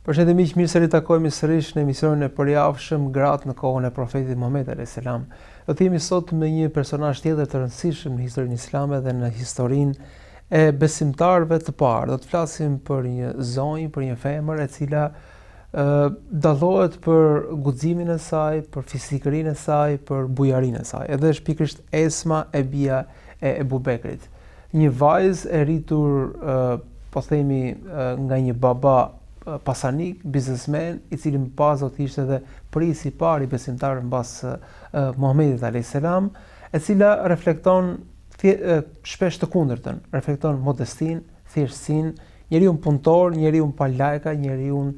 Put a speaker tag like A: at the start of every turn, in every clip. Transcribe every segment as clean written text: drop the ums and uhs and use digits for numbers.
A: Përshëndetje miq, mirë se ritakohemi sërish në emisionin e përjavshëm Gratë në kohën e Profetit Muhammed alayhis salam. Do të jemi sot me një personazh tjetër të rëndësishëm në historinë islame dhe në historinë e besimtarëve të parë. Do të flasim për një zonjë, për një femër e cila ë dallohet për guximin e saj, për fisnikërinë e saj, për bujarinë e saj. Edhe është pikërisht Esma e bija e Ebu Bekrit. Një vajzë e rritur, po themi, nga një baba pasanik, biznesmen, i cili më pas do të ishte edhe prijësi i parë i besimtarëve mbas Muhamedit alayhis salam, e cila reflekton shpesh të kundërtën, reflekton modestinë, thjeshtësinë, njeriun punëtor, njeriun pa lajka, njeriun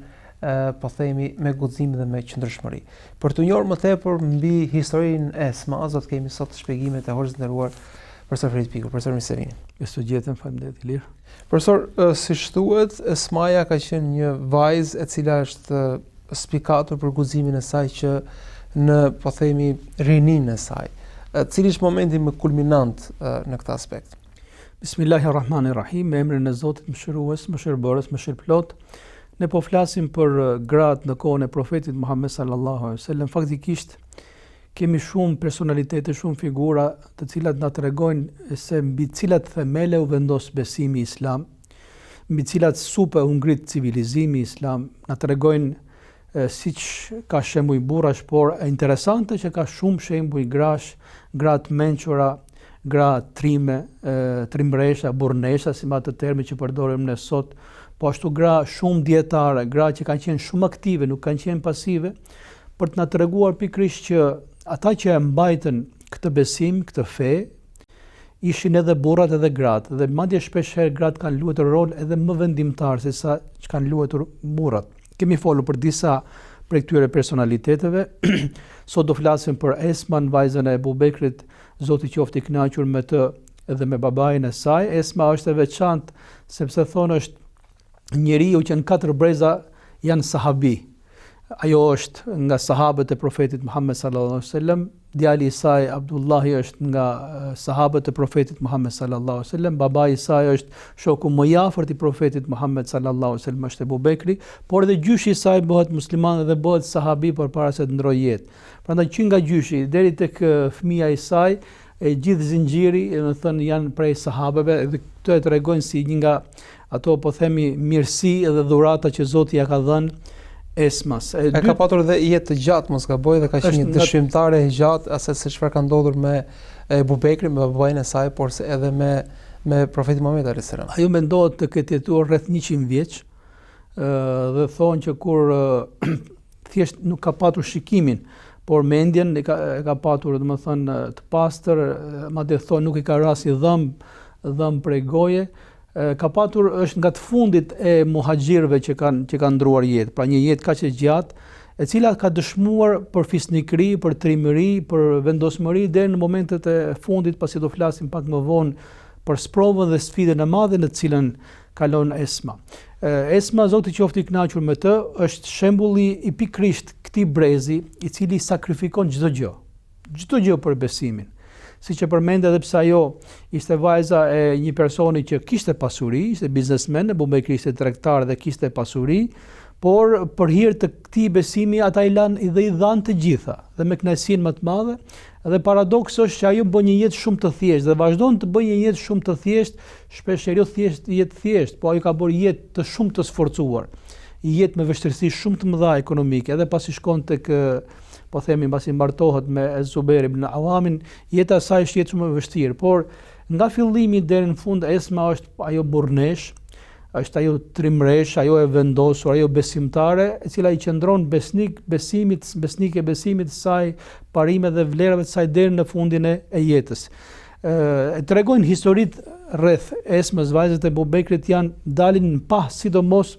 A: po themi me guxim dhe me qëndrueshmëri. Për të njohur më tepër mbi historinë e Esmas, do të kemi sot shpjegimet e hoxhës së nderuar profesor Ferit Piku. Profesor mirë se
B: vini. Mirë se ju gjetëm, faleminderit Ilir.
A: Profesor, siç thuhet, Esmaja ka qenë një vajzë e cila është spikatur për guximin e saj që në, po themi, rininë e saj. Cili është momenti më kulminant në këtë
B: aspekt? Bismillahirrahmanirrahim, me emrin e Zotit Mëshirues, Mëshirëbërës, Mëshirëplot. Ne po flasim për gratë në kohën e Profetit Muhammed sallallahu alaihi wasallam. Faktikisht kemi shumë personalitete, shumë figura, të cilat na tregojnë se mbi cilat themele u vendos besimi islam, mbi cilat supe u ngrit civilizimi islam, na tregojnë siç ka shembuj burrash, por interesante që ka shumë shembuj grash, gra të mençura, gra trime, trimëresha, burrnesha, si me atë termi që përdorim ne sot, po ashtu gra shumë dijetare, gra që kanë qenë shumë aktive, nuk kanë qenë pasive, për të na treguar pikërisht që ata që e mbajtën këtë besim, këtë fe, ishin edhe burrat edhe gratë, dhe madje shpeshherë gratë kanë luajtur rol edhe më vendimtar se sa që kanë luajtur burrat. Kemi folur për disa prej këtyre personaliteteve. Sot do flasim për Esman, vajzën e Ebu Bekrit, Zoti qoftë i kënaqur me të dhe me babain e saj. Esma është e veçantë sepse thonë është njeriu që në katër breza janë sahabi. Ajo është nga sahabët e profetit Muhammed sallallahu alaihi wasallam, djali i saj Abdullahi është nga sahabët e profetit Muhammed sallallahu alaihi wasallam, babai i saj është shoku më i afërt i profetit Muhammed sallallahu alaihi wasallam është Ebu Bekri, por edhe gjyshi i saj bëhet musliman dhe bëhet sahabi përpara se të ndërrojë jetë. Prandaj që nga gjyshi deri tek fëmija i saj, e gjithë zinxhiri, domethënë janë prej sahabeve dhe këtë e tregojnë si një nga ato po themi mirësi dhe dhurata që Zoti ia ka dhënë Esmas.
A: E, e ka patur dhe jetë të gjatë, mos gaboj, dhe ka qenë një dëshimtare e gjatë asaj se çfarë ka ndodhur me Ebu Bekrin, me babain e saj, por se edhe me me profetin Muhammed alayhis
B: salam. Ajo mendohet të ketë jetuar rreth 100 vjeç, ë dhe thonë që kur thjesht nuk ka patur shikimin, por mendjen e ka e ka patur, domethënë, të pastër, madje thonë nuk i ka ra asnjë dhëmb, dhëmb prej goje, ka patur është nga të fundit e muhaxhirëve që kanë që kanë ndruar jetë, pra një jetë kaq e gjatë, e cila ka dëshmuar për fisnikëri, për trimëri, për vendosmëri deri në momentet e fundit, pasi do flasim pak më vonë për sprovën dhe sfidën e madhe në të cilën kalon Esma. Esma, Zoti qoftë i kënaqur me të, është shembulli i pikërisht këtij brezi, i cili sakrifikon çdo gjë. Çdo gjë për besimin. Siç e përmende edhe pse ajo ishte vajza e një personi që kishte pasuri, ishte biznesmen, Ebu Bekri ishte tregtar dhe kishte pasuri, por për hir të këtij besimi ata i lanë dhe i dhanë të gjitha dhe me kënaqësinë më të madhe. Dhe paradoks është që ajo bën një jetë shumë të thjeshtë dhe vazhdon të bëjë një jetë shumë të thjeshtë, shpeshherë jo thjesht jetë të thjeshtë, po ajo ka bërë jetë të shumë të sforcuar, jetë me vështirësi shumë të mëdha ekonomike, edhe pasi shkon tek po themi mbasi martohet me Zubair ibn Awamin, jeta e saj është jetë shumë e vështirë, por nga fillimi deri në fund Esma është ajo burrneshë, është ajo trimëreshë, ajo e vendosur, ajo besimtare, e cila i qëndron besnik besimit, besnike besimit të saj, parimeve dhe vlerave të saj deri në fundin e, e jetës. E tregojnë historitë rreth Esmës, vajzës të Ebu Bekrit janë dalin në pah sidomos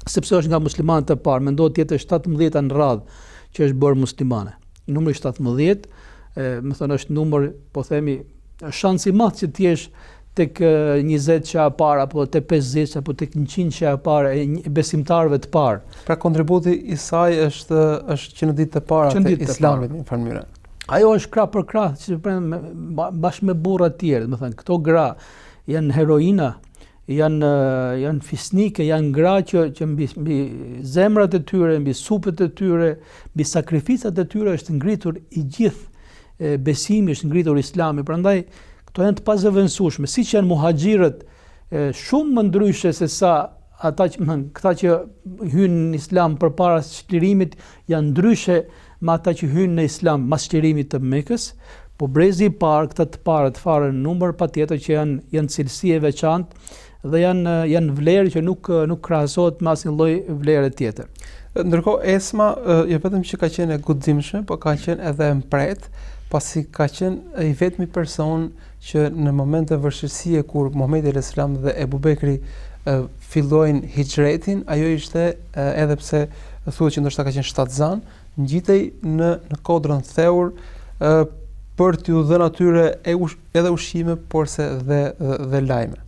B: sepse është nga muslimanët e parë, mendohet të jetë e 17-ta në radhë që është bërë muslimane. Numri 17, e, me thënë është numër, po themi, shans i madh që të jesh tek 20-sha e parë apo te 50-sha apo tek 100-sha e parë e besimtarëve të
A: parë. Pra kontributi i saj është është që në ditët e para të Islamit në një farë
B: mënyre. Ajo është krah për krah, si për bashkë me burra të tjerë, domethënë këto gra janë heroina, janë janë fisnike, janë gra që që mbi mbi zemrat e tyre, mbi supet e tyre, mbi sakrificat e tyre është ngritur i gjithë besimi, është ngritur Islami. Prandaj këto janë të pazëvendësueshme, siç janë muhaxhirët shumë më ndryshe se sa ata që më, këta që hynë në islam përpara çlirimit janë ndryshe me ata që hynë në islam mas çlirimit të Mekës, po brezi i parë, këta të parët fare në numër, patjetër që janë, janë cilësi e veçantë dhe janë, janë vlerë që nuk, nuk krahasohet me asnjë lloj vlere
A: tjetër. Ndërkohë Esma jo vetëm që ka qenë e guximshme, po ka qenë edhe e mprehtë, pasi ka qenë i vetmi person që në momente vështirësie kur Muhamedi alayhis salam dhe Ebu Bekri fillojnë hixhretin, ajo ishte edhe pse thuhet që ndoshta ka qenë shtatzan, ngjitej në në kodrën Theur për t'ju dhënë atyre e ush, edhe ushqime, porse dhe dhe, dhe lajme.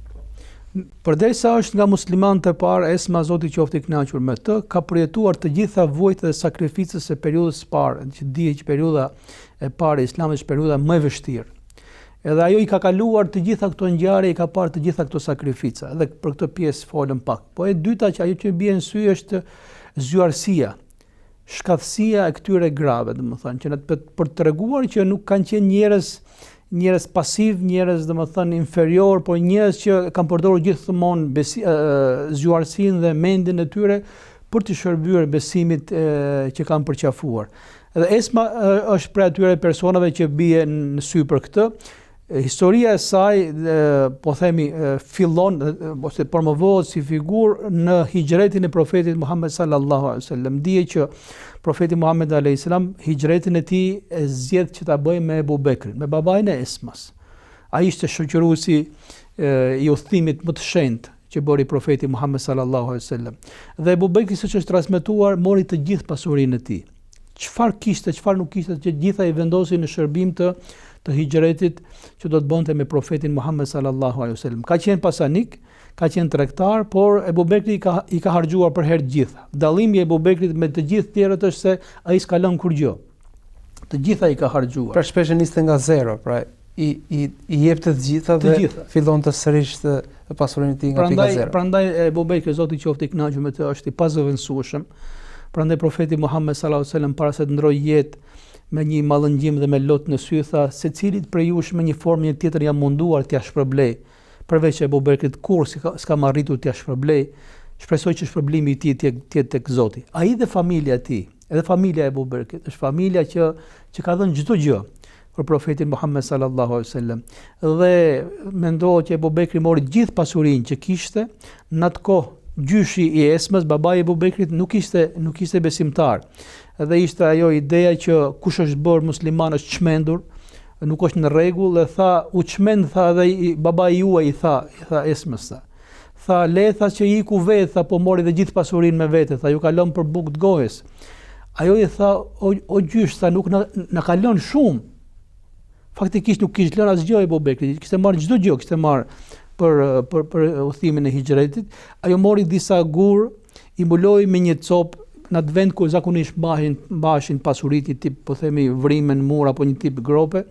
B: Përderisa është nga muslimanët e parë, Esma Zoti qoftë i kënaqur me të, ka përjetuar të gjitha vuajtjet dhe sakrificës e periudhës së parë, që dihet që periudha e parë e Islamit është periudha më e vështirë. Edhe ajo i ka kaluar të gjitha këto ngjarje, i ka parë të gjitha këto sakrifica, edhe për këtë pjesë folëm pak. Po e dyta që ajo që bie në sy është zgjuarsia, shkathtësia e këtyre grave, domethënë, që në të, për të treguar që nuk kanë qenë njerëz njerëz pasiv, njerëz domethënë inferior, por njerëz që kanë përdorur gjithmonë besi, zgjuarsinë dhe mendjen e tyre për të shërbyer besimit e, që kanë përqafuar. Dhe Esma është prej atyre personave që bie në sy për këtë. Historia e saj, po themi, fillon ose promovohet si figurë në hixhretin e profetit Muhammed sallallahu alaihi wasallam. Dihet që profeti Muhammed alaihi salam hixhretin e tij e zgjedh që ta bëjë me Ebu Bekrin, me babain e Esmas. Ai ishte shoqëruesi i udhëtimit më të shenjtë që bëri profeti Muhammed sallallahu alaihi wasallam. Dhe Ebu Bekri siç është transmetuar mori të gjithë pasurinë e tij. Çfarë kishte, çfarë nuk kishte, të gjitha i vendosi në shërbim të të hixhretit që do të bënte me profetin Muhammed sallallahu alaihi wasallam. Ka qenë pasanik, ka qenë tregtar, por Ebu Bekri i ka i ka harxhuar për herë të gjitha. Dallimi i Ebu Bekrit me të gjithë tjerët është se ai s'ka lënë kurrgjë. Të gjitha i ka
A: harxhuar. Pra shpesh e niste nga zero, pra i i i jepte të gjitha dhe gjitha. fillonte sërish të pasurinë e tij
B: nga pika zero. Prandaj Ebu Bekri Zoti qoftë i kënaqur me të është i pazëvendësueshëm. Prandaj profeti Muhammed sallallahu alaihi wasallam para se të ndrojë jetë me një mallëngjim dhe me lot në sy tha secilit prej jush me një formë një tjetër jam munduar t'ia shpërblej. Përveç Ebu Bekrit kurrë s'kam arritur t'ia shpërblej. Shpresoj që shpërblimi i tij të jetë tek Zoti. Ai dhe familja e tij, edhe familja e Ebu Bekrit, është familja që që ka dhënë çdo gjë për profetin Muhammed sallallahu alaihi wasallam. Dhe mendohet që Ebu Bekri mori gjithë pasurinë që kishte, në atë kohë gjyshi i Esmës, babai i Ebu Bekrit nuk ishte nuk ishte besimtar. Dhe ishte ajo ideja që kush është bërë musliman është çmendur, nuk është në rregull dhe tha u çmend tha edhe i, babai juaj i tha, i tha Esmës tha. Tha le tha që iku vetë, tha po mori dhe gjithë pasurinë me vete, tha ju ka lënë për bukë të gojës. Ajo i tha, o, o gjysh, tha nuk na, na ka lënë shumë. Faktikisht nuk kishte lënë asgjë Ebu Bekri, kishte marrë çdo gjë, kishte marrë për për për udhëtimin e hixhretit. Ajo mori disa gurë, i mbuloi me një copë në atë vend ku zakonisht mbahin mbaheshin pasuritë, një tip po themi vrime në mur apo një tip grope,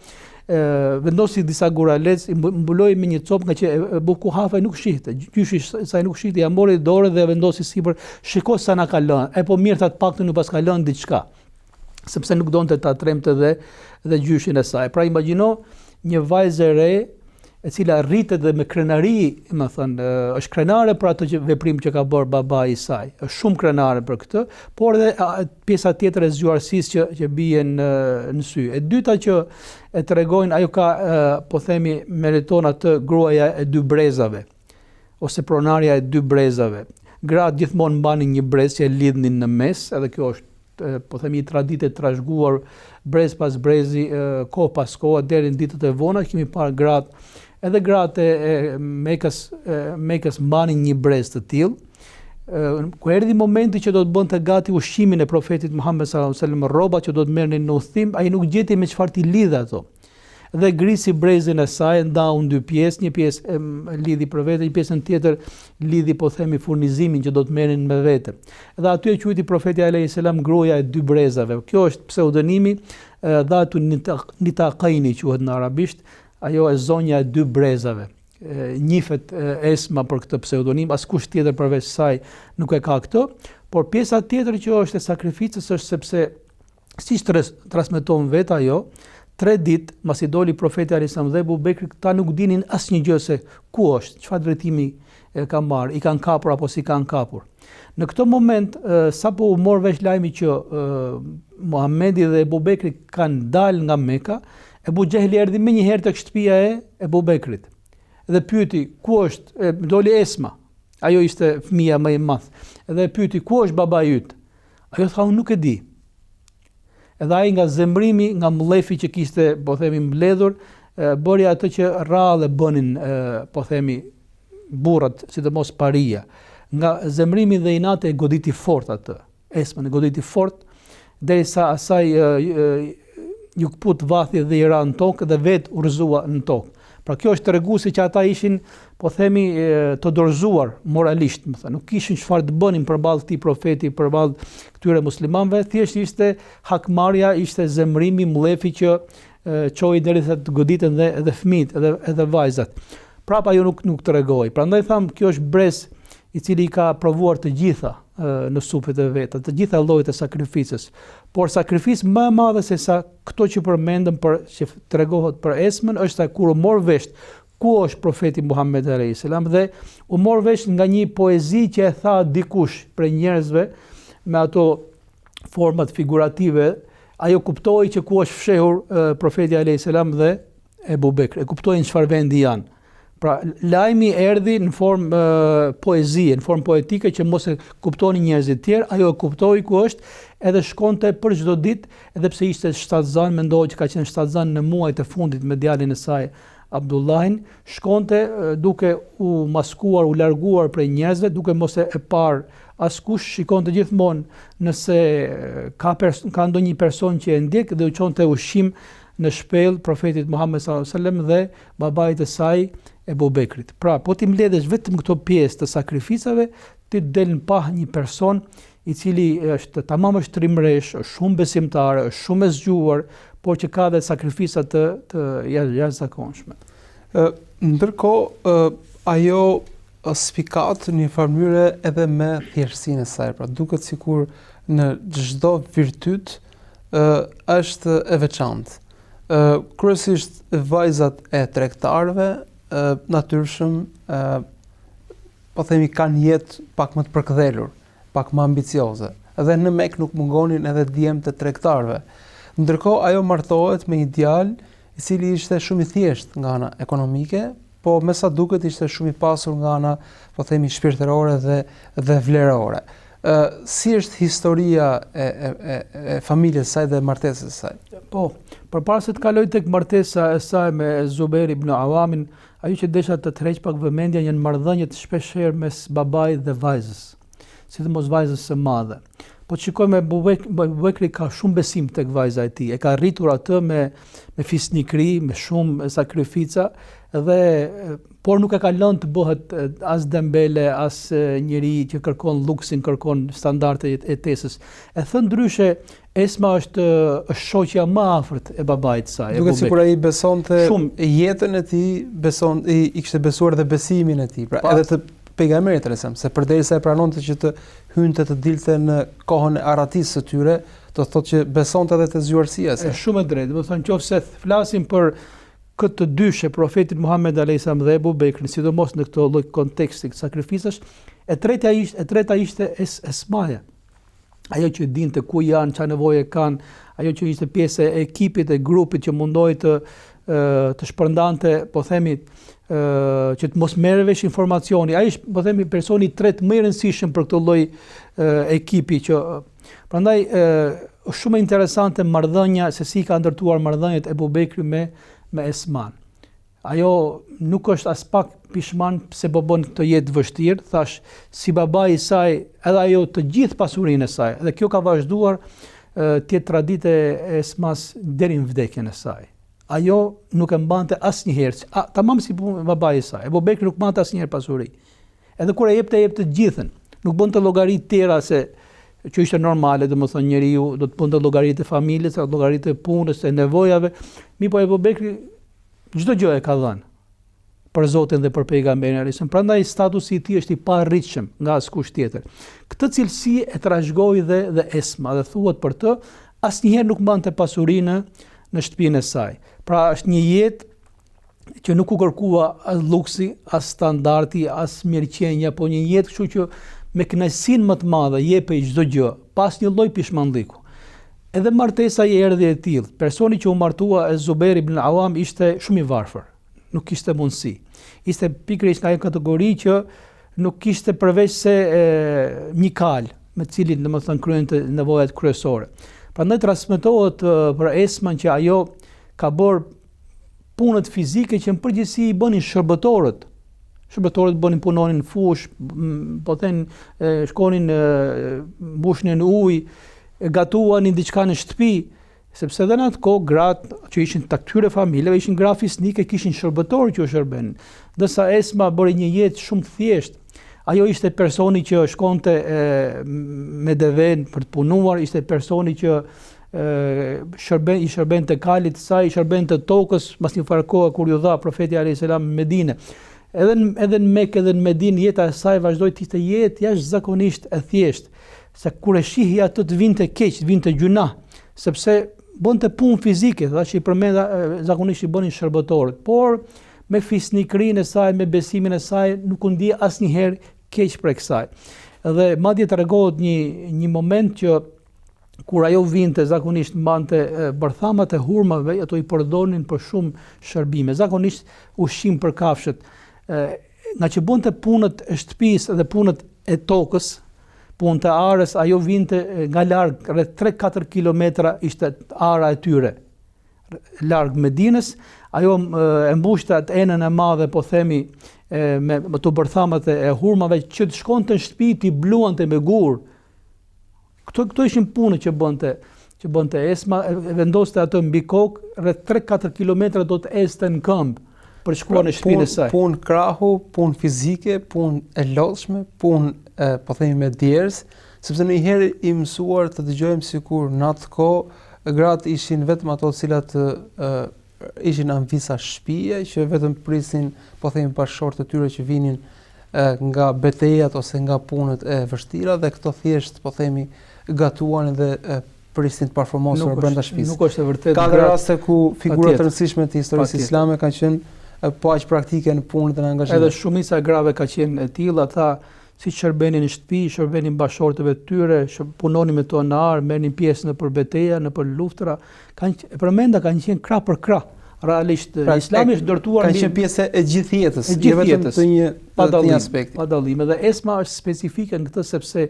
B: ë vendosi disa guralecë, i mbuloi me një copë ngaqë Ebu Kuhafa nuk shihte, gjyshi i saj nuk shihte, ia mori dorën dhe e vendosi sipër, shiko sa na ka lënë. E po mirë tha të paktën u paska lënë diçka sepse nuk donte ta trembte dhe dhe gjyshin e saj. Pra imagjino një vajzë e re e cila rritet dhe me krenari, domethënë, është krenare për atë që veprim që ka bërë babai i saj. Është shumë krenare për këtë, por edhe pjesa tjetër e zgjuarsisë që që bie në në sy. E dyta që e tregojnë ajo ka po themi meriton atë gruaja e dy brezave ose pronarja e dy brezave. Gratë gjithmonë mbanin një brez që e lidhnin në mes, edhe kjo është po themi një traditë e trashëguar brez pas brezi, kohë pas kohe deri në ditët e vona kemi parë gratë, edhe gratë e Mekës, e Mekës mbanin një brez të tillë. Kur erdhi momenti që do të bënte gati ushqimin e profetit Muhammed sallallahu alaihi wasallam, rrobat që do të merrnin në udhëtim, ai nuk gjeti me çfarë t'i lidhë ato. Dhe grisi brezin e saj, e ndau në dy pjesë, një pjesë e lidhi për vete, një pjesën tjetër lidhi po themi furnizimin që do të merrin me vete. Dhe aty e quajti profeti alayhis salam gruaja e dy brezave. Kjo është pseudonimi Dhatu Nitaqaini quhet në arabisht, ajo e zonja e dy brezave. Njifet Esma për këtë pseudonim, askush tjetër përveç saj nuk e ka këtë, por pjesa tjetër që është e sakrificës është sepse siç transmeton vetë ajo, tre ditë masi doli profeti alayhis salam dhe Ebu Bekri, këta nuk dinin asnjë gjë se ku është, çfarë drejtimi e ka marrë, i kanë kapur apo s'i kanë kapur. Në këtë moment, sapo u mor vesh lajmi që Muhamedi dhe Ebu Bekri kanë dalë nga Meka, Ebu Xhehli erdhi menjëherë tek shtëpia e Ebu Bekrit dhe pyeti ku është, e, doli Esma. Ajo ishte fëmija më i madh. Dhe e pyeti ku është babai yt? Ajo tha unë nuk e di. Edhe ai nga zemrimi, nga mllefi që kishte, po themi, mbledhur, bëri atë që rrallë e bënin, po themi, burrat, sidomos paria. Nga zemrimi dhe inati e goditi fort atë. Esmën e goditi fort derisa asaj iu këput vathi dhe i ra në tokë dhe vetë u rrëzua në tokë. Pra kjo është treguesi që ata ishin, po themi, të dorëzuar moralisht, me thënë, nuk kishin çfarë të bënin përballë këtij profeti, përballë këtyre muslimanëve, thjesht ishte hakmarrja, ishte zemrimi, mllefi që çoi derisa të goditen dhe edhe fëmijët, edhe edhe vajzat. Prapa ajo nuk nuk tregoi. Prandaj thamë, kjo është brez i cili i ka provuar të gjitha në supet e veta, të gjitha llojet e sakrificës. Por sakrificë më e madhe se sa këto që përmendëm për që tregohet për Esmën është se kur u mor vesh ku është profeti Muhammed alayhis salam dhe u mor vesh nga një poezi që e tha dikush prej njerëzve me ato format figurative, ajo kuptoi që ku është fshehur profeti alayhis salam dhe Ebu Bekri, e kuptoi në çfarë vendi janë. Pra, lajmi erdhi në formë poezie, në formë poetike që mos e kuptonin njerëzit tjerë, ajo e kuptoi ku është, edhe shkonte për çdo ditë, edhe pse ishte shtatzënë, mendohet që ka qenë shtatzënë në muajt e fundit me djalin e saj Abdullahin, shkonte duke u maskuar, u larguar prej njerëzve, duke mos e parë askush, shikonte gjithmonë nëse ka ka ndonjë person që e ndjek dhe u çonte ushqim në shpellë profetit Muhammed sallallahu alaihi wasallam dhe babait të saj Ebu Bekrit. Pra, po t'i mbledhësh vetëm këto pjesë të sakrificave, ti del në pah një person i cili është tamam është trimëreshë, është shumë besimtare, është shumë e zgjuar, por që ka dhe sakrifica të të jashtëzakonshme.
A: Ë ndërkohë ë ajo spikat në një farë mënyre edhe me thjeshtësinë e saj, pra duket sikur në çdo virtyt ë është e veçantë. Ë kryesisht vajzat e tregtarëve ë natyrshëm ë po themi kanë jetë pak më të përkëdhelur, pak më ambicioze. Dhe në Mekë nuk mungonin edhe djemtë e tregtarëve. Ndërkohë ajo martohet me një djalë i cili ishte shumë i thjeshtë nga ana ekonomike, po me sa duket ishte shumë i pasur nga ana, po themi shpirtërore dhe dhe vlerore. Ë si është historia e e e, e familjes së saj dhe martesës së
B: saj? Po, përpara se të kaloj tek martesa e saj me Zubair ibn Awamin, ajo që desha të tërheq pak vëmendjen janë marrëdhëniet shpeshherë mes babait dhe vajzës. sidomos vajzës së madhe. Po të shikojmë Ebu Bekri ka shumë besim tek vajza e tij, e ka rritur atë me me fisnikëri, me shumë sakrifica dhe por nuk e ka lënë të bëhet as dembele, as njeri që kërkon luksin, kërkon standarde të jetesës. E thënë ndryshe, Esma është është shoqja më e afërt e babait të
A: saj. Duket sikur ai besonte shumë jetën e tij, beson i, i kishte besuar dhe besimin e tij, pra pa. edhe të pejgamberit alayhis salam, se përderisa e pranonte që të hynte të dilte në kohën e arratisë së tyre, do të thotë që besonte edhe te zgjuarsia e
B: saj. Është shumë e drejtë, domethënë nëse flasim për këtë dyshe profetin Muhammed alayhis salam dhe Ebu Bekrin, sidomos në këtë lloj konteksti sakrificash, e treta ishte e treta ishte es, Esmaja. ajo që dinte ku janë, çfarë nevoje kanë, ajo që ishte pjesë e ekipit e grupit që mundohej të të shpërndante, po themi, ë që të mos merrej vesh informacioni. Ai është, po themi, personi i tretë më i rëndësishëm për këtë lloj ekipi që prandaj ë është shumë interesante marrëdhënia se si ka ndërtuar marrëdhëniet Ebu Bekri me me Esman. Ajo nuk është aspak pishman pse po bën këtë jetë të vështirë, thashë, si babai i saj, edhe ajo të gjithë pasurinë e saj. Dhe kjo ka vazhduar të jetë traditë e Esmas deri në vdekjen e saj. Ajo nuk e mbante asnjëherë, tamam si babai i saj. Ebu Bekri nuk mbante asnjëherë pasuri. Edhe kur e jepte, e jepte të gjithën. Nuk bënte llogari të tjera se që ishte normale, domethënë njeriu do të bënte llogaritë e familjes, llogaritë e punës, e nevojave. Mirëpo Ebu Bekri çdo gjë e ka dhënë për Zotin dhe për pejgamberin alayhis salam. Prandaj statusi i tij është i paarritshëm nga askush tjetër. Këtë cilësi e trashëgoi dhe dhe Esma dhe thuhet për të, asnjëherë nuk mbante pasuri në në shtëpinë e saj. Pra është një jetë që nuk u kërkua as luksi, as standardi, as mirëqenia, po një jetë kështu që me kënaqësinë më të madhe jepej çdo gjë, pa asnjë lloj pishmanlliku. Edhe martesa i erdhi e tillë. Personi që u martua Ez-Zubair ibn Awam ishte shumë i varfër, nuk kishte mundësi. Ishte pikërisht nga ajo kategori që nuk kishte përveç se e, një kalë me të cilin domethënë kryente nevojat kryesore. Prandaj transmetohet për Esmën që ajo ka bërë punët fizike që në përgjithësi i bënin shërbëtorët. Shërbëtorët bënin punonin në fushë, po them shkonin mbushnin ujë, gatuanin diçka në shtëpi, sepse edhe në atë kohë gratë që ishin të këtyre familjeve ishin gra fisnike, kishin shërbëtorë që u shërbenin. Ndërsa Esma bëri një jetë shumë të thjeshtë. Ajo ishte personi që shkonte e, me deven për të punuar, ishte personi që shërben i shërbente kalit të saj, i shërbente tokës, mas një farë kohe kur iu dha profeti alayhis salam në Medinë. Edhe në edhe në Mekë edhe në Medinë jeta e saj vazhdoi të ishte jetë jashtëzakonisht e thjeshtë, se kur e shihje atë të vinte keq, të vinte gjynah, sepse bënte punë fizike, thashë i përmenda zakonisht i bënin shërbëtorët, por me fisnikërinë e saj, me besimin e saj nuk u ndje asnjëherë keq prej kësaj. Dhe madje tregohet një një moment që kur ajo vinte zakonisht mbante bërthamat e hurmave, ato i përdornin për shumë shërbime, zakonisht ushqim për kafshët. Ngaqë bënte punët e shtëpisë dhe punët e tokës, punët e arës, ajo vinte nga larg, rreth 3-4 kilometra ishte ara e tyre, larg Medinës, ajo e mbushte atë enën e madhe, po themi, e, me, me ato bërthamat e, e hurmave, që të shkonte në shtëpi t'i bluante me gurë, Këto këto ishin punët që bënte, që bënte Esma, e vendoste atë mbi kokë, rreth 3-4 kilometra do të ecte në këmbë për të shkuar pra, në shtëpinë e saj.
A: Punë krahu, punë fizike, punë e lodhshme, punë e, po themi me djersë, sepse ndonjëherë jemi mësuar të dëgjojmë sikur në atë kohë gratë ishin vetëm ato të cilat e, ishin amvisa shtëpie që vetëm prisnin, po themi bashkëshortët e tyre që vinin nga betejat ose nga punët e vështira dhe këto thjesht po themi gatuanin dhe prisnin të parfumosur brenda shtëpisë.
B: Nuk është e vërtetë.
A: Ka raste ku figura të rëndësishme të historisë islame kanë qenë po aq praktike në punë dhe në
B: angazhim. Edhe shumica e grave ka qenë e tillë, ata siç shërbenin në shtëpi, shërbenin bashkëshortëve të tyre, punonin me to në arë, merrnin pjesë nëpër beteja, nëpër luftëra, kanë e përmenda kanë qenë krah për krah. Realisht pra, Islami është ndërtuar
A: kanë qenë pjesë e gjithë jetës, e gjithë jo vetëm të një pa dallim, aspekti.
B: Pa dallim, edhe Esma është specifike në këtë sepse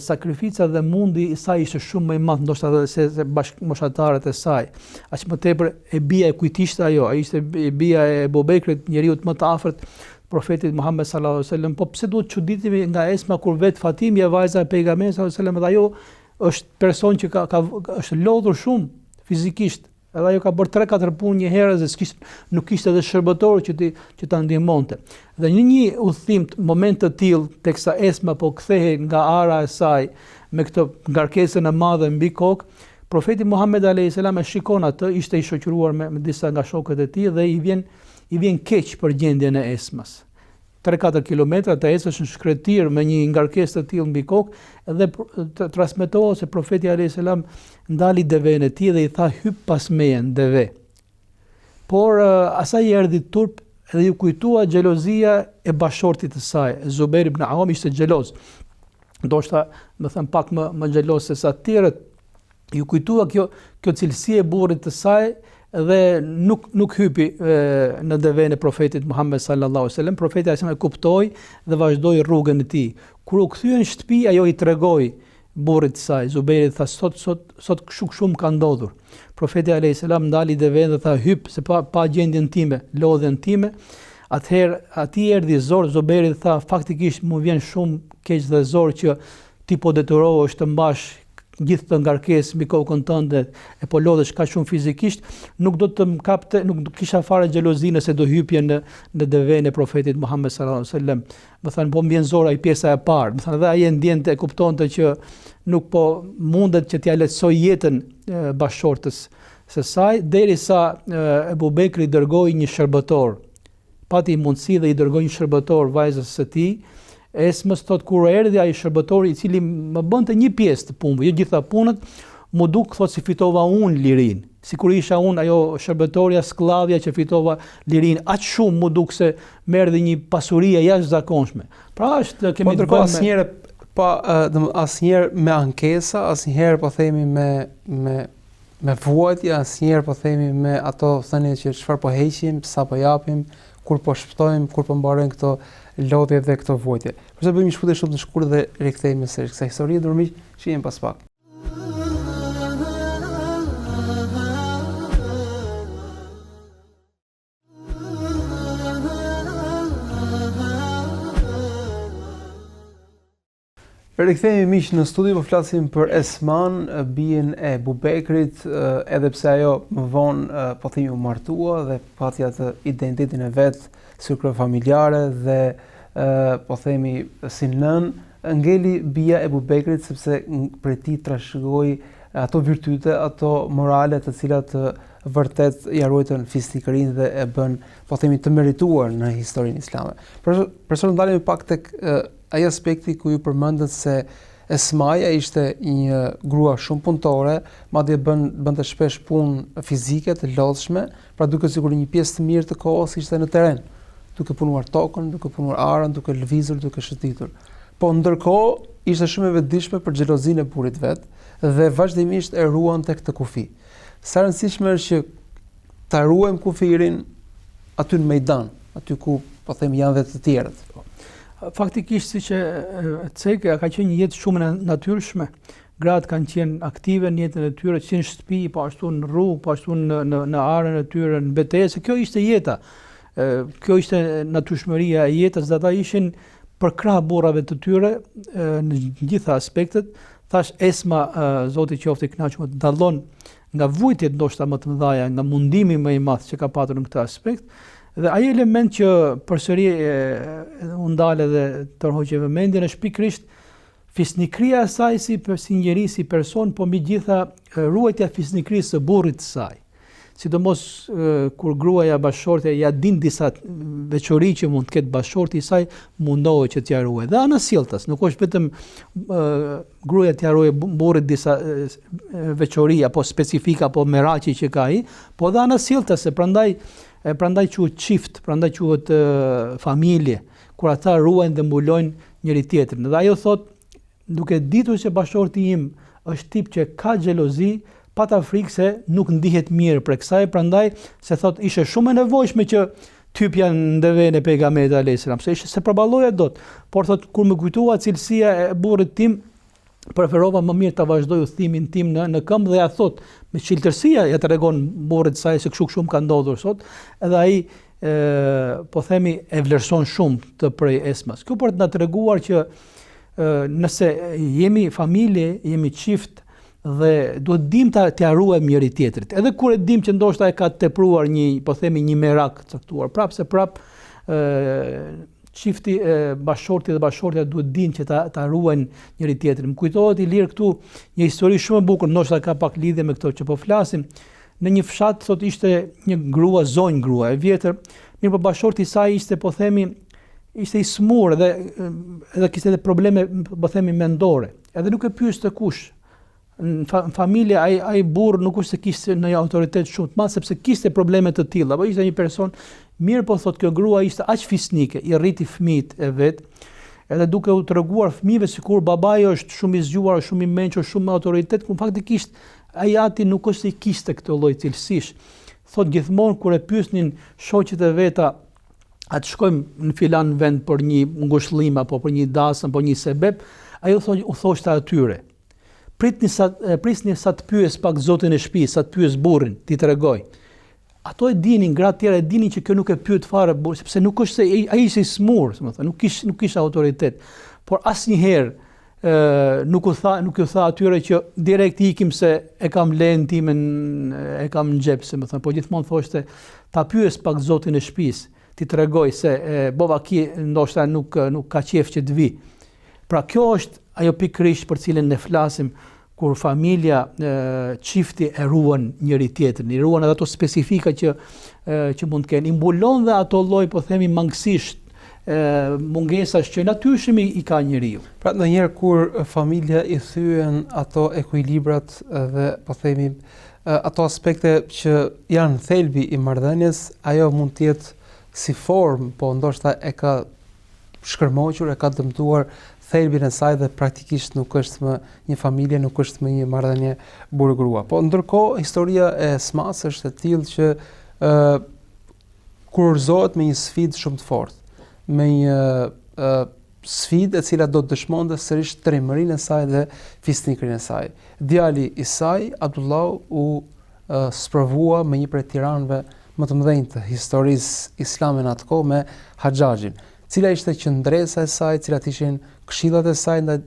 B: sakrifica dhe mundi i saj ishte shumë më i madh ndoshta edhe se, se bashkëmoshatarët e saj. Aq më tepër e bija e kujt ishte ajo, ajo ishte e bija e Ebu Bekrit, njeriut më të afërt profetit Muhammed sallallahu alaihi wasallam, po pse duhet çuditemi nga Esma kur vet Fatimja vajza e pejgamberit sallallahu alaihi wasallam dhe ajo është person që ka ka është lodhur shumë fizikisht. Edhe ajo ka bërë 3-4 punë një herë dhe s'kishte nuk kishte edhe shërbëtor që ti që ta ndihmonte. Dhe në një udhëtim moment të tillë teksa Esma po kthehej nga ara e saj me këtë ngarkesën e madhe mbi kokë, profeti Muhammed alayhis salam e shikon atë, ishte i shoqëruar me, me disa nga shokët e tij dhe i vjen I vjen keq për gjendjen e Esmës. 3-4 kilometra të ecësh në shkretëtirë me një ngarkesë të tillë mbi kokë dhe transmetohet se profeti alayhis salam ndali devenë e tij dhe i tha hyp pas meje në deve. Por asaj i erdhi turp dhe iu kujtua xhelozia e bashkëshortit të saj. Zubair ibn Awam ishte xheloz. Ndoshta, me thënë pak më më xheloz se sa të tjerët, Iu kujtua kjo kjo cilësi e burrit të saj dhe nuk nuk hypi e, në devenë e profetit Muhammed sallallahu alaihi wasallam. Profeti alaihi e kuptoi dhe vazhdoi rrugën e tij. Kur u kthye në shtëpi, ajo i tregoi burrit të saj, Zubejrit tha sot sot sot kshu kshu më ka ndodhur. Profeti alayhis salam ndali devenë dhe tha hyp se pa pa gjendjen time, lodhjen time. Atëherë atij i erdhi zor Zubejrit tha faktikisht më vjen shumë keq dhe zor që ti po detyrohesh të mbash gjithë këtë ngarkesë mbi kokën tënde e po lodhesh kaq shumë fizikisht, nuk do të më kapte, nuk do kisha fare xhelozi nëse do hypje në në devenë e profetit Muhammed sallallahu alaihi wasallam. Domethënë po më vjen zor ai pjesa e parë, domethënë edhe ai e ndjente e kuptonte që nuk po mundet që t'ia lehtësojë jetën bashkëshortes së saj derisa Ebu Bekri dërgoi një shërbëtor pati mundësi dhe i dërgoi një shërbëtor vajzës së tij, Esmës thotë kur erdhi ai shërbëtori i cili më bënte një pjesë të punëve, jo gjitha punët, m'u duk thotë si fitova unë lirinë, sikur isha unë ajo shërbëtorja skllavja që fitova lirinë, aq shumë m'u duk se më erdhi një pasuri e jashtëzakonshme. Pra është
A: kemi po, të bëjmë asnjëherë pa domethënë asnjëherë me ankesa, asnjëherë po themi me me me vuajtje, asnjëherë po themi me ato thënie që çfarë po heqim, sa po japim, kur po shpëtojmë, kur po mbarojnë këto lodhje dhe këto vuajtje. Për të bëjmë një shkëputje shumë të shkurtër dhe rikthehemi sërish kësaj historie, të nderuar miq, shihemi pas pak. Rikthehemi miq në studio, po flasim për Esman, bijën e Ebu Bekrit, edhe pse ajo më vonë po themi u martua dhe pati atë identitetin e vet si kryefamiljare dhe po themi si nënë, ngeli bija e Ebu Bekrit sepse prej tij trashëgoi ato virtyte, ato morale të cilat vërtet ia ruajtën fisnikërinë dhe e bënë po themi të merituar në historinë islame. Por për sot ndalemi pak tek Ai aspekti ku ju përmendët se Esmaja ishte një grua shumë punëtore, madje bën bënte shpesh punë fizike të lodhshme, pra duket sikur një pjesë të mirë të kohës ishte në terren, duke punuar tokën, duke punuar arën, duke lëvizur, duke shëtitur. Po ndërkohë ishte shumë e vetëdijshme për xhelozinë e burrit vet dhe vazhdimisht e ruante këtë kufi. Sa e rëndësishme është që ta ruajmë kufirin aty në mejdan, aty ku po them janë dhe të tjerët.
B: Po. Faktikisht siç e ceke, ka qenë një jetë shumë e natyrshme. Gratë kanë qenë aktive në jetën e tyre, që në shtëpi, po ashtu në rrugë, po ashtu në në në arën e tyre, në betejë, se kjo ishte jeta. Kjo ishte natyrshmëria e jetës dhe ata ishin përkrah burrave të tyre në gjitha aspektet. Thash Esma, Zoti qoftë i kënaqur, dallon nga vuajtjet ndoshta më të mëdha, nga mundimi më i madh që ka patur në këtë aspekt. Dhe ai element që përsëri u ndal edhe tërhoqi vëmendjen është pikërisht fisnikëria e saj si si njeri, si person, po mbi gjitha ruajtja e fisnikërisë së burrit të saj. Sidomos kur gruaja bashkëshortja ia din disa veçori që mund të ketë bashkëshorti i saj, mundohet që t'ia ruajë. Dhe anasjelltas, nuk është vetëm gruaja t'ia ruajë burrit disa veçori apo specifika apo meraqe që ka ai, po dhe anasjelltas, se prandaj e prandaj quhet çift, prandaj quhet familje, kur ata ruajnë dhe mbulojnë njëri tjetrin. Dhe ajo thotë Duke ditur se bashkëshorti im është tip që ka xhelozi, pata frikë se nuk ndihet mirë prej kësaj, prandaj se thotë ishte shumë e nevojshme që të hypja në devenë e pejgamberit alayhis salam, se ishte s'e përballoja dot. Por thotë kur m'u kujtua cilësia e burrit tim, preferova më mirë ta vazhdoj udhëtimin tim në në këmbë dhe ja thot me çiltërsi ja tregon burrit të saj se kështu kështu më ka ndodhur sot, edhe ai e, po themi e vlerëson shumë këtë prej Esmas. Kjo për të na treguar që nëse jemi familje, jemi çift dhe duhet dim ta t'ia ruajmë njëri tjetrit. Edhe kur e dim që ndoshta e ka tepruar një, po themi një merak të caktuar, prapë se prapë ë çifti e bashkëshorti dhe bashkëshortja duhet dinë që ta ta ruajnë njëri tjetrin. Më kujtohet Ilir këtu një histori shumë e bukur, ndoshta ka pak lidhje me këto që po flasim. Në një fshat thot ishte një grua, zonjë grua e vjetër, mirëpo bashkëshorti i saj ishte po themi ishte i smur dhe edhe kishte edhe probleme, po themi mendore. Edhe nuk e pyeste kush. Në, fa, në familje ai ai burr nuk është se kishte ndonjë autoritet shumë të madh sepse kishte probleme të tilla, po ishte një person mirë, po thot kjo grua ishte aq fisnike, i rriti fëmijët e vet, edhe duke u treguar fëmijëve sikur babai është shumë i zgjuar, shumë i mençur, shumë me autoritet, kur faktikisht ai ati nuk është se i kishte këtë lloj cilësish. Thot gjithmonë kur e pyesnin shoqet e veta a të shkojmë në filan vend për një ngushëllim apo për një dasëm, për një sebep, ajo thon, u thoshte atyre. Pritni sa prisni sa të pyes pak zotin e shtëpisë, sa të pyes burrin, t'i tregoj. Ato e dinin, gratë tjera e dinin që kjo nuk e pyet fare burrin, sepse nuk është se ai ishte i smur, domethënë, nuk kish nuk kishte autoritet. Por asnjëherë. Ë nuk u tha, nuk ju tha atyre që direkt ikim se e kam lejen time e kam në xhep, si me thënë, po gjithmonë thoshte ta pyes pak zotin e shtëpisë, t'i tregoj se e, bova ki ndoshta nuk nuk ka qejf që të vi. Pra kjo është ajo pikërisht për cilën ne flasim kur familja e, çifti e ruan njëri tjetrin, i ruan edhe ato specifika që e, që mund të kenë, i mbulon dhe ato lloj po themi mangësish, e, mungesash që natyrshëm i, i ka njeriu.
A: Pra ndonjëherë kur familja i thyen ato ekuilibrat dhe po themi ato aspekte që janë thelbi i marrëdhënies, ajo mund të jetë si formë, po ndoshta e ka shkërmoqur, e ka dëmtuar thelbin e saj dhe praktikisht nuk është më një familje, nuk është më një marrëdhënie burrë-grua. Po ndërkohë historia e Esmas është e tillë që ë kurorëzohet me një sfidë shumë të fortë, me një ë sfidë e cila do të dëshmonte sërish trimërinë e saj dhe fisnikërinë e saj. Djali i saj, Abdullahu, u sprovua me një prej tiranëve më të mëdhenj të historisë islame në atë kohë me Haxhaxhin. Cila ishte qëndresa e saj, cilat ishin këshillat e saj ndaj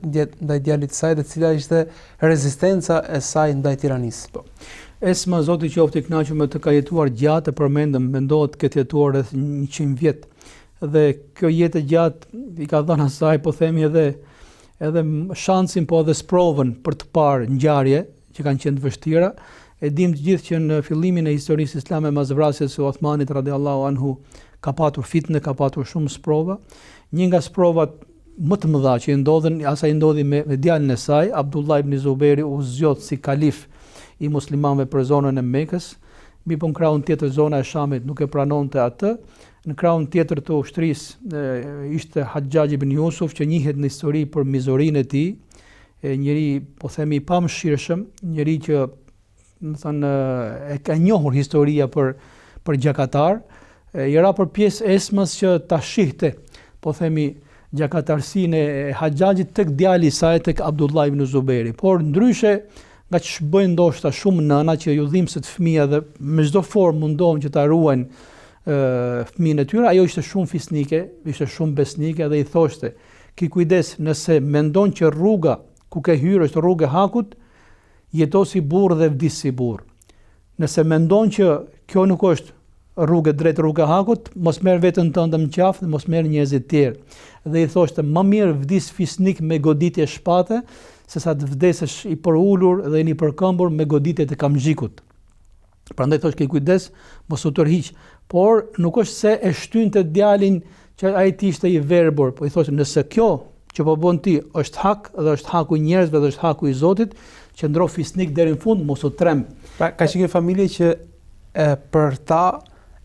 A: ndaj djalit të saj dhe cila ishte rezistenca e saj ndaj tiranisë?
B: Po. Esma, Zoti qoftë i kënaqur me të ka jetuar gjatë, e përmendëm, mendohet të ketë jetuar rreth 100 vjet. Dhe kjo jetë e gjatë i ka dhënë asaj, po themi edhe edhe shansin, po edhe sprovën për të parë ngjarje që kanë qenë të vështira. E dimë të gjithë që në fillimin e historisë islame mas vrasjes së Othmanit radiallahu anhu ka patur fitne, ka patur shumë sprova. Një nga sprovat më të mëdha që i ndodhën, asaj i ndodhi me, me djalin e saj, Abdullah ibn Zuberi u zgjodh si kalif i muslimanëve për zonën e Mekës, mirëpo në krahun tjetër zona e Shamit nuk e pranonte atë. Në krahun tjetër të ushtrisë ishte Haxhaxh ibn Jusuf që njihet në histori për mizorinë e tij, e njeri, po themi, i pamëshirshëm, njeri që, domethënë, e ka njohur historia për, për gjakatar, e, i ra për pjesë Esmës që ta shihte, po themi, gjakatarësinë e Haxhaxhit tek djali i saj, tek Abdullah ibn Zuberi. Por ndryshe, nga ç'bëjnë ndoshta shumë nëna që ju dhimbset fëmija dhe me çdo formë mundohen që ta ruajnë fëmijën e tyre, ajo ishte shumë fisnike, ishte shumë besnike dhe i thoshte, Ki kujdes, nëse mendon që rruga ku ke hyrë është rrugë e hakut, jeto si burrë dhe vdis si burrë. Nëse mendon që kjo nuk është rrugë e drejtë, rrugë e hakut, mos merr veten tënde në qafë dhe mos merr njerëzit tjerë. Dhe i thoshte, më mirë vdis fisnik me goditje shpate, sesa të vdesësh i përulur dhe i nëpërkëmbur me goditje të kamxhikut. Prandaj thosh ki kujdes, mos u tërhiq. Por nuk është se e shtynte djalin që ai të ishte i verbër, po i thoshte nëse kjo që po bën ti është hak dhe është haku i njerëzve dhe është haku i Zotit, qëndro fisnik deri në fund, mos u
A: tremb. Pra ka qenë një familje që e për ta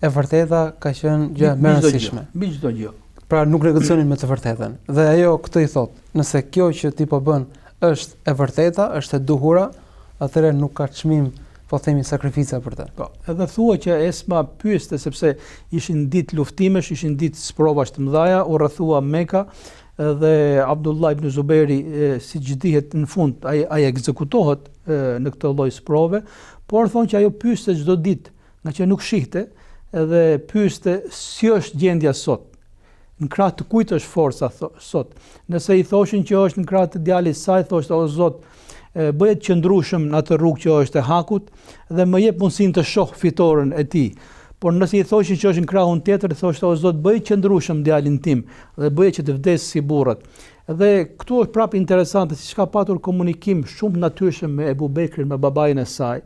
A: e vërteta ka qenë gjë më e rëndësishme.
B: Mbi çdo gjë.
A: Pra nuk negocionin me të vërtetën. Dhe ajo këtë i thotë, nëse kjo që ti po bën është e vërteta, është e duhura, atëherë nuk ka çmim po themi sakrifica për
B: të. Po, edhe thua që Esma pyeste sepse ishin ditë luftimesh, ishin ditë sprovash të mëdha, u rrethua Meka dhe Abdullah ibn Zuberi siç dihet në fund ai ai ekzekutohet në këtë lloj sprove, por thonë që ajo pyeste çdo ditë, ngaqë nuk shihte, edhe pyeste si është gjendja sot. Në krah të kujt është forca sot? Nëse i thoshin që është në krah të djalit saj, thoshte o Zot, bëje të qëndrueshëm në atë rrugë që është e hakut dhe më jep mundësinë të shoh fitoren e tij. Por nëse i thoshin që është në krahun tjetër, thoshte o Zot, bëje të qëndrueshëm djalin tim dhe bëje që të vdesë si burrat. Dhe këtu është prapë interesante siç ka patur komunikim shumë të natyrshëm me Ebu Bekrin, me babain e saj,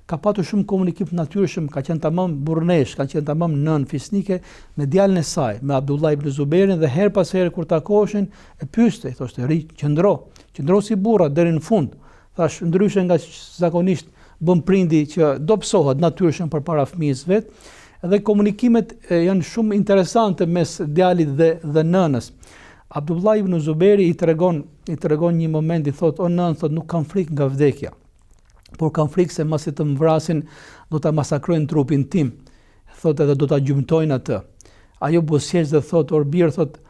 B: Ka patur shumë komunikim të natyrshëm, ka qenë tamam burrneshë, ka qenë tamam nënë fisnike me djalin e saj, me Abdullah ibn Zuberin dhe herë pas here kur takoheshin e pyeste, i thoshte rri, qëndro, qëndro si burra deri në fund. Thash ndryshe nga zakonisht bën prindi që dobësohet natyrshëm përpara fëmijës vet, dhe komunikimet janë shumë interesante mes djalit dhe dhe nënës. Abdullah ibn Zuberi i tregon i tregon një moment i thotë o nënë thotë nuk kam frikë nga vdekja. por kam frikë se masi të më vrasin, do ta masakrojnë trupin tim, thotë edhe do ta gjymtojnë atë. Ajo buzëqesh dhe thotë, or bir, thotë,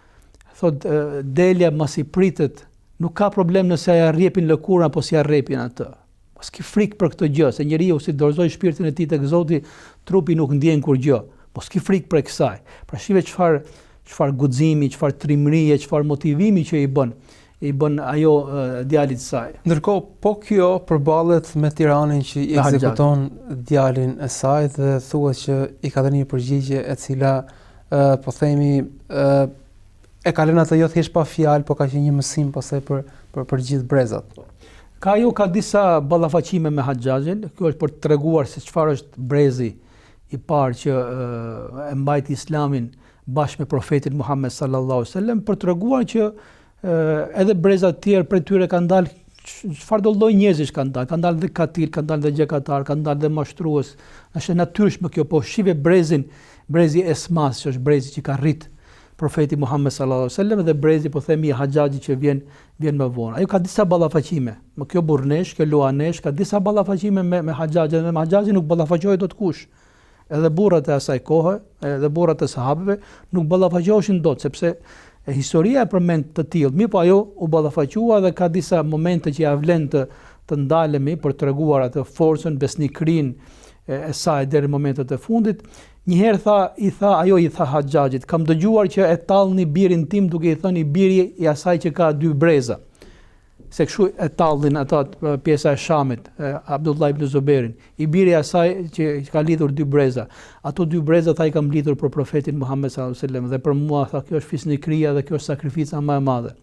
B: thotë, delja masi pritet, nuk ka problem nëse ia rrjepin lëkurën apo s'ia rrjepin atë. Mos ki frikë për këtë gjë, se njeriu si dorëzoi shpirtin e tij tek Zoti, trupi nuk ndjen kurrgjë. Mos ki frikë prej kësaj. Pra shife çfarë çfarë guximi, çfarë trimërie, çfarë motivimi që i bën. I bën ajo djalit të
A: saj. Ndërkohë, po kjo përballet me tiranin që i ekzekuton djalin e saj dhe thuhet që i ka dhënë një përgjigje e cila po themi e ka lënë atë jo thjesht pa fjalë, po ka qenë një mësim pastaj për për për gjithë brezat.
B: Ka ajo ka disa ballafaqime me Haxhaxhin, kjo është për të treguar se çfarë është brezi i parë që e mbajti Islamin bashkë me profetin Muhammed sallallahu alaihi wasallam për të treguar që edhe breza të tjerë prej tyre kanë dalë çfarëdo lloj njerëzish kanë dalë, kanë dalë dhe katil, kanë dalë dhe gjakatar, kanë dalë dhe mashtrues. Është e natyrshme kjo, po shife brezin, brezi Esmas, që është brezi që ka rrit profeti Muhammed sallallahu alaihi wasallam dhe brezi po themi i Haxhaxhit që vjen vjen më vonë. Ajo ka disa ballafaqime, më kjo burrnesh, kjo luanesh, ka disa ballafaqime me me Haxhaxhin dhe me Haxhaxhin nuk ballafaqohej dot kush. Edhe burrat e asaj kohe, edhe burrat e sahabëve nuk ballafaqoheshin dot sepse historia e përmend të tillë. Mirëpo ajo u ballafaqua dhe ka disa momente që ia vlen të të ndalemi për të treguar atë forcën, besnikërinë e, e saj deri në momentet e fundit. Një herë tha, i tha ajo i tha Haxhaxhit, kam dëgjuar që e tallni birin tim duke i thënë i biri i asaj që ka dy breza. se kështu e tallnin ata pjesa e Shamit, Abdullah ibn Zuberin, i biri i asaj që ka lidhur dy breza. Ato dy breza tha i kam lidhur për profetin Muhammed sallallahu alaihi wasallam dhe për mua tha kjo është fisnikëria dhe kjo është sakrifica më e madhe.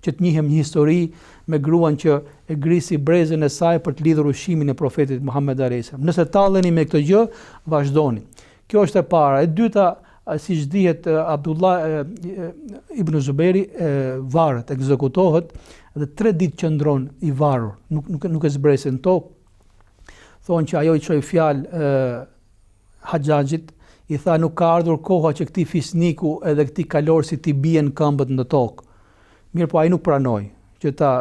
B: Që të njihem në histori me gruan që e grisi brezin e saj për të lidhur ushqimin e profetit Muhammed alaihi wasallam. Nëse talleni me këtë gjë, vazhdoni. Kjo është e para. E dyta, siç dihet Abdullah ibn Zuberi varet, ekzekutohet dhe tre ditë qëndron i varur, nuk nuk nuk e zbresin në tokë. Thonë që ajo i çoi fjalë Haxhaxhit, i tha nuk ka ardhur koha që këtij fisniku edhe këtij kalorësi t'i bien këmbët në tokë. Mirëpo ai nuk pranoi që ta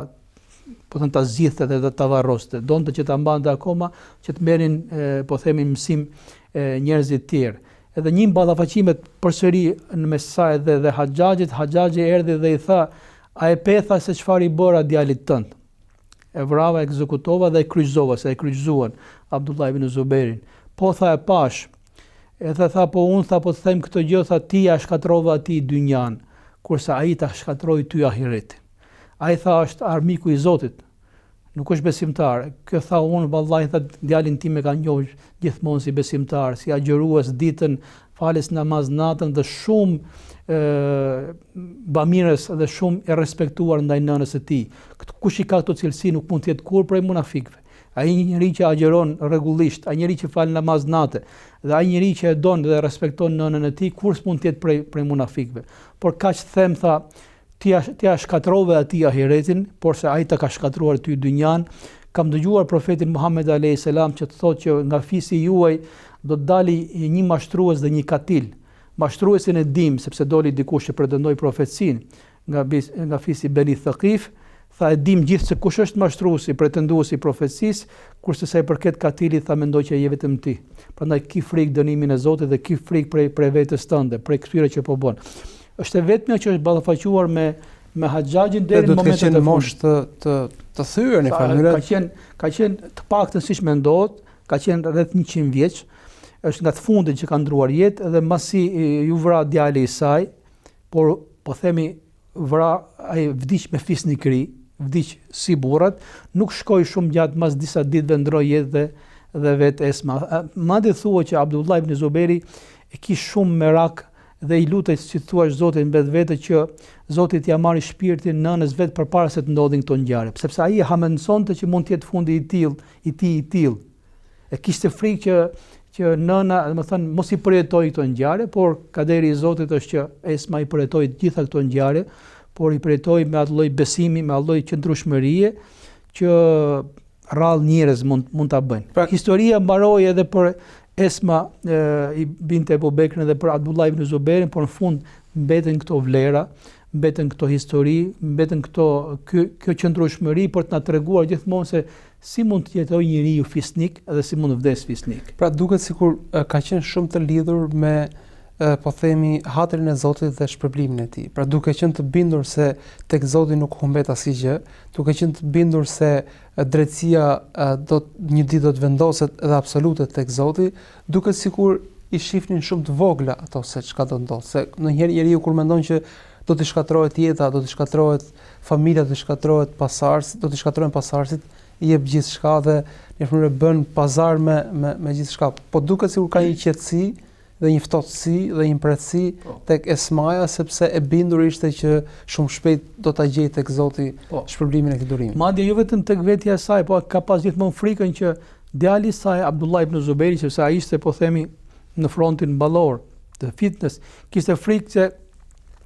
B: po them ta zgjidhte dhe ta varroste. Donte që ta mbante akoma që të merrin po themi mësim njerëzit tjerë. Edhe një ballafaqimet përsëri në mes saj dhe dhe Haxhaxhit, Haxhaxhi erdhi dhe i tha, a e pe tha se çfarë i bëra djalit tënd? E vrava, e ekzekutova dhe e kryqëzova, se e kryqëzuan Abdullah ibn Zuberin. Po tha e pash. Edhe tha po unë tha po të them këtë gjë, tha ti ia shkatërrove atij dynjanë, kurse ai ta shkatërroi ty ahiretin. Ai tha është armiku i Zotit, nuk është besimtar. Kjo tha unë vallahi tha djalin tim e kam njohur gjithmonë si besimtar, si agjërues ditën, falës namaz natën dhe shumë ë bamirës dhe shumë i respektuar ndaj nënës së tij. Këtë kush i ka këto cilësi nuk mund të jetë kurrë prej munafikëve. Ai njeri që agjëron rregullisht, ai njeri që fal namaz nate dhe ai njeri që e don dhe respekton nënën e tij, kurrë s'mund të jetë prej prej munafikëve. Por kaq them tha, ti ia ti ia shkatërrove atij ahiretin, porse ai ta ka shkatërruar ty dynjan. Kam dëgjuar profetin Muhammed alayhis salam që të thotë që nga fisi juaj do të dali një mashtrues dhe një katil. Mashtruesin e dim sepse doli dikush që pretendoi profetësinë nga nga fisi Beni Thaqif, tha e dim gjithë se kush është mashtruesi, pretenduesi i profetësisë, kurse sa i përket katilit tha mendoj që je vetëm ti. Prandaj ki frikë dënimin e Zotit dhe ki frikë prej prej vetes tënde, prej këtyre që po bën. Është e vetmja që është ballafaquar me me Haxhaxhin
A: deri në momentin e moshë të të të thyer në
B: familje. Ka qenë ka qenë të paktën siç mendohet, ka qenë rreth 100 vjeç. Është nga të fundit që ka ndruar jetë dhe mbasi iu vra djali i saj, por po themi vra ai vdiq me fisnikëri, vdiq si burrat, nuk shkoi shumë gjatë mas disa ditëve ndroi jetë dhe dhe vetë Esma. Madje thuhet që Abdullah ibn Zuberi e kish shumë merak dhe i lutej si thua Zotit në vetvete që Zoti t'ia marrë shpirtin nënës vet përpara se të ndodhin këto ngjarje, sepse ai e hamendësonte që mund të jetë fundi i tillë, i tij i tillë. E kishte frikë që që nëna, domethënë, mos i përjetoi këto ngjarje, por kaderi i Zotit është që Esma i përjetoi të gjitha këto ngjarje, por i përjetoi me atë lloj besimi, me atë lloj qëndrueshmërie që rrallë njerëz mund mund ta bëjnë. Pra, historia mbaroi edhe për Esma e, i binte Ebu Bekrin dhe për Abdullah ibn Zuberin, por në fund mbeten këto vlera, mbeten këto histori, mbeten këto kjo, kjo qëndrueshmëri për të na treguar gjithmonë se si mund të jetojë njeriu fisnik dhe si mund të vdesë fisnik.
A: Pra duket sikur ka qenë shumë të lidhur me po themi hatrin e Zotit dhe shpërblimin e tij. Pra duke qenë të bindur se tek Zoti nuk humbet asnjë gjë, duke qenë të bindur se drejtësia do një ditë do të vendoset edhe absolute tek Zoti, duket sikur i shihnin shumë të vogla ato se çka do ndodhë. Se ndonjëherë njeriu kur mendon që do t'i shkatërrohet jeta, do t'i shkatërrohet familja, do t'i shkatërrohet pasardhësit, do t'i shkatërrohen pasardhësit, i jep gjithçka dhe në një mënyrë bën pazar me me me gjithçka. Po duket sikur ka një qetësi dhe një ftohtësi dhe një mprehtësi po. tek Esmaja sepse e bindur ishte që shumë shpejt do ta gjejë tek Zoti po. shpërblimin e këtij
B: durimi. Madje jo vetëm tek vetja e saj, po ka pas gjithmonë frikën që djali i saj Abdullah ibn Zubejri, sepse ai ishte po themi në frontin ballor të fitnes, kishte frikë se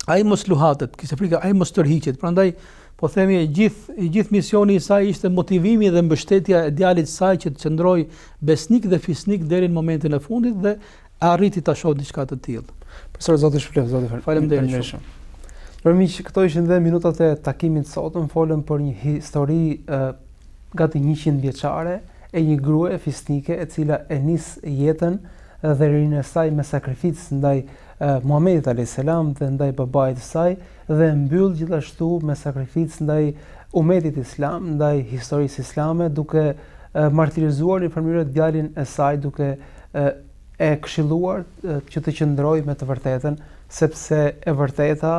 B: ai mos luhatet, kishte frikë ai mos tërhiqet. Prandaj po themi e gjithë i gjithë misioni i saj ishte motivimi dhe mbështetja e djalit të saj që të qëndrojë besnik dhe fisnik deri në momentin e fundit dhe arriti ta shohë diçka të
A: tillë. Profesor Zoti ju shpërbleftë, Zoti
B: faleminderit shumë.
A: Për miq, këto ishin dhe minutat e takimit të sotëm, folëm për një histori e, gati 100 vjeçare e një gruaje fisnike e cila e nis jetën dhe rininë e saj me sakrificë ndaj Muhamedit alayhis salam dhe ndaj babait të saj dhe e mbyll gjithashtu me sakrificë ndaj umetit islam, ndaj historisë islame duke martirizuar në një farë mënyre djalin e saj duke e këshilluar që të qëndrojë me të vërtetën, sepse e vërteta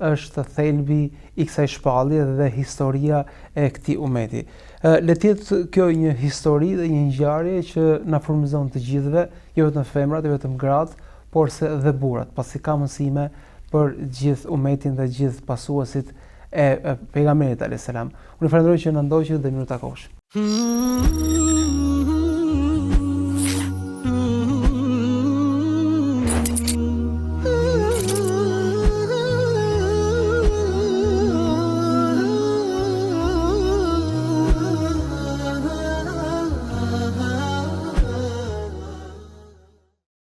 A: është thelbi i kësaj shpallje dhe historia e këtij umeti. Le të jetë kjo një histori dhe një ngjarje që na frymëzon të gjithëve, jo vetëm femrat, jo vetëm gratë, porse dhe burrat, pasi ka mësime për gjithë umetin dhe gjithë pasuesit e pejgamberit alayhis salam. Unë ju falenderoj që na ndoqët dhe mirutakofshim.